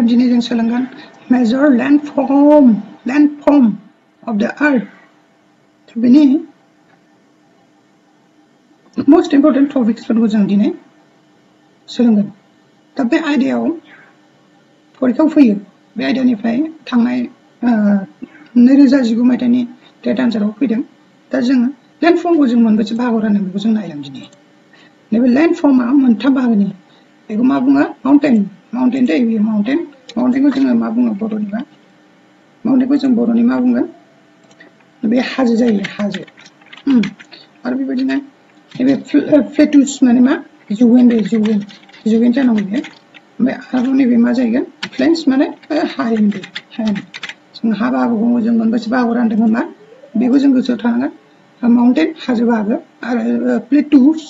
दिनै जों सोलोंगोन major landform of the earth बेनि most important topicsफोरखौ जों दिनै सोलोंगोन दा बे आयदायाव फरिखायाव फैयो बे आयदानिफ्राय थांनाय 2019 मायथाइनि टेट आनजादाव फैदों दा जोङो लेन्डफर्मखौ जों मोनबेसे बाहागोआव रानदों बेखौ जों नायलां दिनै नैबे लेन्डफर्मआ मोनथाम बाहागोनि बेखौ मा बुङो माउन्टेन दै बेयो माउन्टेनखौ जोङो मा बुङो बर'निबा माउन्टेनखौ जों बर'नि मा बुंगोन बे हाजो जायो हाजो आरो बेबायदिनो नैबे प्लेटुस माने मा जौयेन जानांगौ बेयो ओमफ्राय आरो नैबे मा जाहैगोन प्लेन्स माने हायेन जों हा बाहागोखौ जों मोनबेसे बाहागोआव रानदों होनबा बेखौ जों गोसोआव थानांगोन माउन्टेन हाजो बाहागो आरो प्लेटुस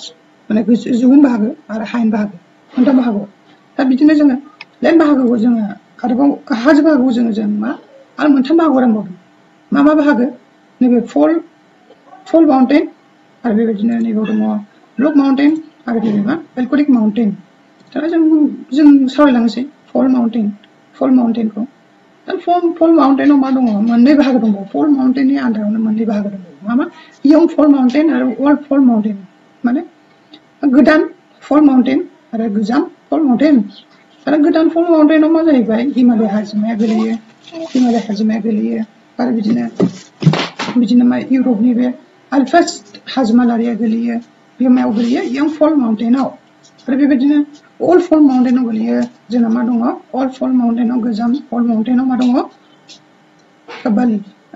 माने जौयेन बाहागो आरो हायेन बाहागो मोनथाम बाहागोआव दा बिदिनो जोङो लेन्ड बाहागोखौ जोङो आरोबाव हाजो बाहागोखौ जों मा आरो मोनथाम बाहागोआव रानबावदों मा बाहागो नैबे फल माउन्टेन आरो बेबायदिनो नैबेयाव दङ ब्लक माउन्टेन आरो नैबे मा बेलकनिक माउन्टेन दा जों सावरायलांनोसै फल माउन्टेनखौ दा फल माउन्टेनाव मा दङ मोननै बाहागो दंबावो फल माउन्टेननि आन्दारावनो मोननै बाहागो दंबावो मा यंग फल माउन्टेन आरो ओल्ड फल माउन्टेन माने गोदान फल माउन्टेन आरो गोजाम फल माउन्टेन आरो गोदान फल माउन्टेनाव मा जाहैबाय हिमालय हाजोमाया गोलैयो आरो बिदिनो मा इउरपनि बे आल्पास हाजोमालारिया गोलैयो बे मायाव गोलैयो यंग फल माउन्टेनाव आरो बेबायदिनो ओल्ड फल माउन्टेनाव गोलैयो जोंना मा दङ ओल्ड फल माउन्टेनाव गोजाम फल माउन्टेनाव मा दङ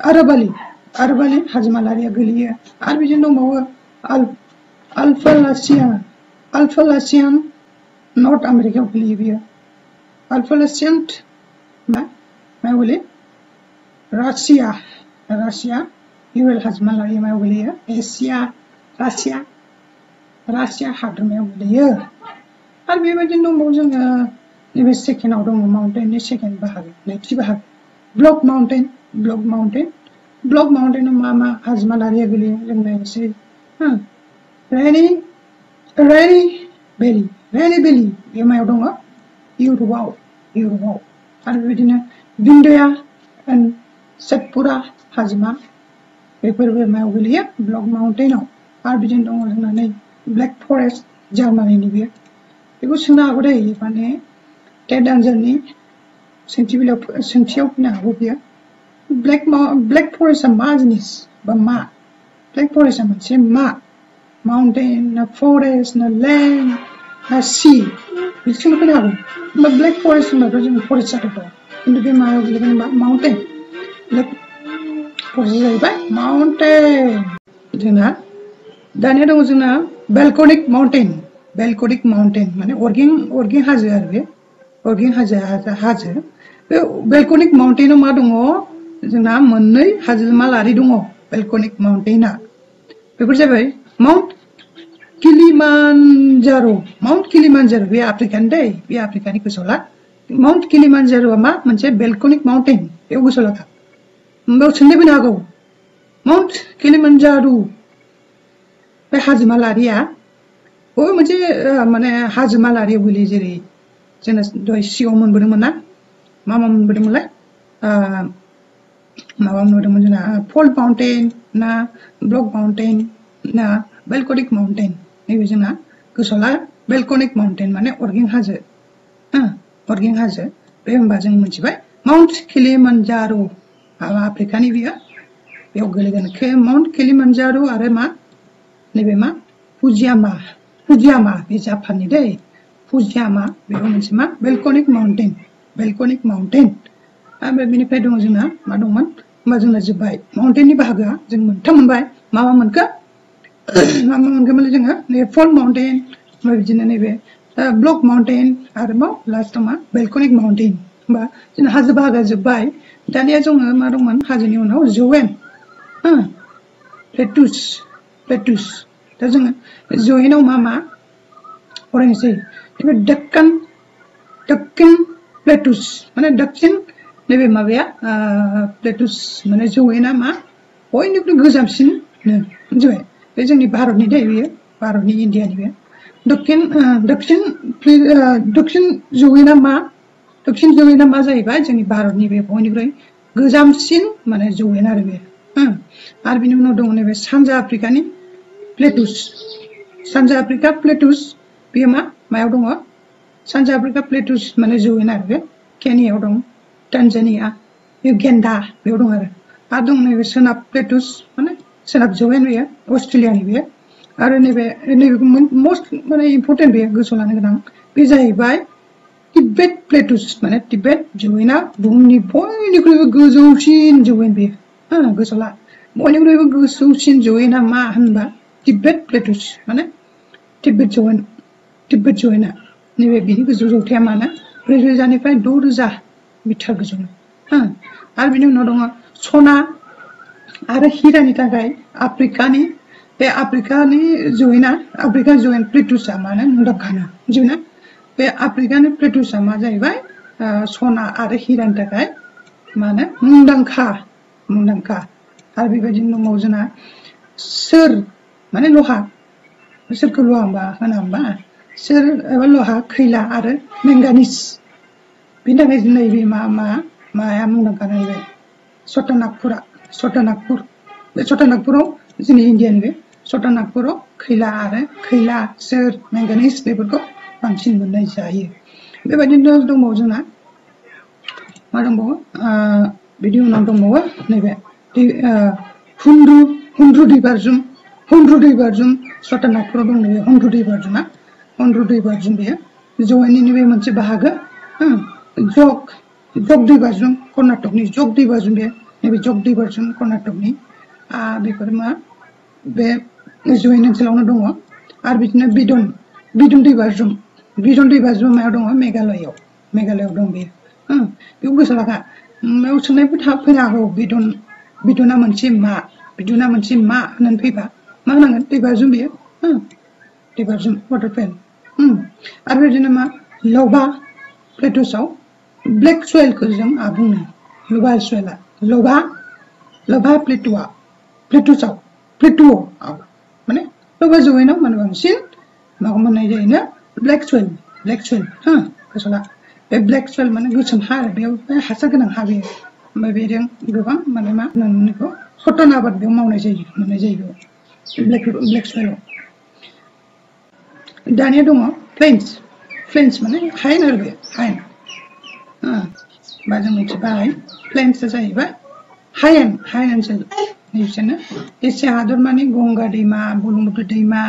आराबालि हाजोमालारिया गोलैयो आरो बिदिनो दंबावो आल्फालासियान नर्थ आमेरिकायाव गोलैयो बियो आल्फालासियान मायाव गोलैयो रासिया इउरेल हाजोमालारिया मायाव गोलैयो रासिया हादोरमायाव गोलैयो आरो बेबायदिनो दंबावो जोङो नैबे सेकेन्डआव दङ माउन्टेननि सेकेन्ड बाहागो नैथि बाहागो ब्लक माउन्टेनाव मा हाजोमालारिया गोलैयो जों नायनोसै रेनि भेलि बे मायाव दङ इउरपआव आरो बेबायदिनो विन्ध्या एन्ड सतपुरा हाजोमा बेफोरबो मायाव गोलैयो ब्लक माउन्टेनाव आरो बिदिनो दङ जोंना नै ब्लेक फरेस्ट जार्मानिनि बेखौ सोंनो हागौ दै माने टेट आनजादनि सोंथियाव फैनो हागौ बियो ब्लेक फरेस्टआ मा जिनिस बा मा ब्लेक फरेस्टआ मोनसे मा माउन्टेन ना फरेस्ट ना लेन्ड ना सी बिदि सोंनो फैनो हागौ होमबा ब्लेक फरेस्ट होनबाथ' जों फरेस्ट जाथावथाव खिन्थु बे मायाव गोलैगोन होनबा माउन्टेन ब्लेक फरेस्ट जाहैबाय माउन्टेन जोंना दानिया दङ जोंना बेलकनिक माउन्टेन माने अरगें हाजो आरो बे अरगें हाजो बे बेलकनिक माउन्टेनाव मा दङ जोंना मोननै हाजोमालारि दङ बेलकनिक माउन्टेना बेफोर जाबाय माउन्ट किलिमानजारो बे आफ्रिकानि दै बे आफ्रिकानि गोसोआव ला माउन्ट किलिमानजारोआ मा मोनसे बेलकनिक माउन्टेन बेयाव गोसोआव लाखा बेयाव सोंनाय फैनो हागौ माउन्ट किलिमानजारो बे हाजोमालारिया बबे मोनसे माने हाजोमालारियाव गोलैयो जेरै जोंना दहाय सिगाङाव मोनबोदोंमोन ना मा मोनबोदोंमोनलाय माबा मोनबोदोंमोन जोंना फल माउन्टेन ना ब्लक माउन्टेन ना बेलकनिक माउन्टेन नैबे जोंना गोसोआव ला बेलकनिक माउन्टेन माने अरगें हाजो बे होनबा जों मिथिबाय माउन्ट किलिमानजारो आफ्रिकानि बेयाव गोलैगोन माउन्ट किलिमानजारो आरो मा नैबे मा फुजियामा बे जापाननि दै फुजियामा बेबो मोनसे मा बेलकनिक माउन्टेन ओमफ्राय बेनिफ्राय दङ जोंना मा दंमोन होमबा जोंना जोब्बाय माउन्टेननि बाहागोआ जों मोनथाम मोनबाय मा मोनखो मोनखोमोन जोङो नैबे फल माउन्टेन ओमफ्राय बिदिनो नैबे ब्लक माउन्टेन आरोबाव लास्टआव मा बेलकनिक माउन्टेन होमबा जोंना हाजो बाहागोआ जोब्बाय दानिया जोङो मा दंमोन हाजोनि उनाव जौयेन प्लेटुस दा जोङो जौयेनाव मा फरायनोसै नैबे डेक्कान प्लेटुस माने दक्षिण नैबे माबाया प्लेटुस माने जौयेना मा बयनिख्रुइ गोजामसिन मिथिबाय बे जोंनि भारतनि दै बेयो भारतनि इण्डियानि बे दक्षिण जौयेना मा दक्षिण जौयेना मा जाहैबाय जोंनि भारतनि बे बयनिख्रुइ गोजामसिन माने जौयेन आरो बे आरो बिनि उनाव दङ नैबे सानजा आफ्रिकानि प्लेटुस सानजा आफ्रिका प्लेटुस बेयो मायाव दङ सानजा आफ्रिका प्लेटुस माने जौयेन आरो बे केनियायाव दं टानजानिया युगान्डा बेयाव दं आरो दं नैबे सोनाब प्लेटुस माने सोनाब जौयेन बेयो अस्ट्रेलियानि बेयो आरो नैबे मोस्ट माने इम्पर्टेन्ट बेयो गोसोआव लानो गोनां बे जाहैबाय तिब्बेत प्लेटुस माने तिब्बेत जौयेना बुहुमनि बयनिख्रुइबो गोजौसिन जौयेन बेयो गोसोआव ला बयनिख्रुइबो गोजौसिन जौयेना मा होनबा तिब्बेत प्लेटुस माने तिब्बेत जौयेना नैबे बिनि गोजौ जौथाया मानो 4000निफ्राय 6000 मिटार गोजौ आरो बिनि उनाव दङ सना आरो हिरानि थाखाय आफ्रिकानि जौयेना आफ्रिका जौयेन प्लेटुसआ मानो मुंदांखा जोंना बे आफ्रिकानि प्लेटुसआ मा जाहैबाय सना आरो हिरानि थाखाय मानो मुंदांखा आरो बेबायदिनो दंबावो जोंना सोर माने लहा सोरखौ लहा होना होमबा सोर एबा लहा खैला आरो मेंगानिज बिनि थाखाय नैबे माया मुंदांखा नैबे सटानागपुर बे सटानागपुराव जोंनि इण्डियानि बे सटानागपुराव खैला सोर मेंगानिज बेफोरखौ बांसिन मोननाय जायो बेबायदिनो दंबावो जोंना मा दंबावो बिनि उनाव दंबावो नैबे हुन्द्रु दैबाज्रुम सटानागपुराव दं नैबे हुन्द्रु दैबाज्रुम बेयो जौयेननि बे मोनसे बाहागो जग दैबाज्रुम कर्नाटकनि जग दैबाज्रुम बेयो नैबे जग दैबाज्रुम कर्नाटकनि बेफोर मा बे जौयेन ओनसोलावनो दङ आरो बिदिनो बिदन दैबाज्रुम मायाव दङ मेघालयआव दं बेयो बेखौ गोसोआव लाखा बेयाव सोंनायबो फैनो हागौ बिदना मोनसे मा होननानै फैबा मा होनांगोन दैबाज्रुम बेयो दैबाज्रुम वाटारफेल आरो बिदिनो मा लभा प्लेटुसआव ब्लेक सयेलखौ जों बुङो लभा प्लेटुआव माने लभा जौयेनाव माने बांसिन माखौ मोननाय जायोनो ब्लेक सयेल गोसोआव ला बे ब्लेक सयेल माने गोसोम हा आरो बेयाव हासार गोनां हा बेयो ओमफ्राय बेजों गोबां माने मा होननानै बेखौ कटन आबाद बेयाव मोननाय जायो ब्लेक सयेलाव दानिया दङ प्लेन्स माने हायेन आरो बे हायेन बा जों मिथिबाय प्लेन्सआ जाहैबाय हायेन ओनसोल बिसोरनो एसिया हादरमानि गंगा दैमा बुरलुंबुथुर दैमा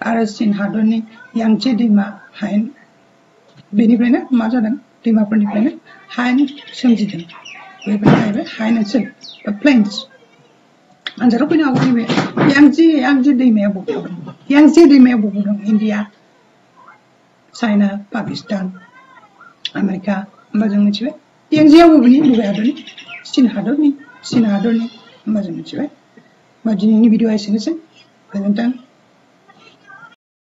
आरो चीन हादरनि यांचे दैमा हायेन बेनिफ्रायनो मा जादों दैमाफोरनिफ्रायनो हायेन सोमजिदों बेफोर जाहैबाय हायेन ओनसोल बा प्लेन्स आनजादाव फैनो हागौ नैबे यांचे दैमाया बबेयाव दं इण्डिया चाइना पाकिस्तान आमेरिका होमबा जों मिथिबाय यांचेआ बबे हादरनि चीन हादरनि होमबा जों मिथिबाय होमबा दिनैनि भिडिअ'आ एसेनोसै गोजोन्थों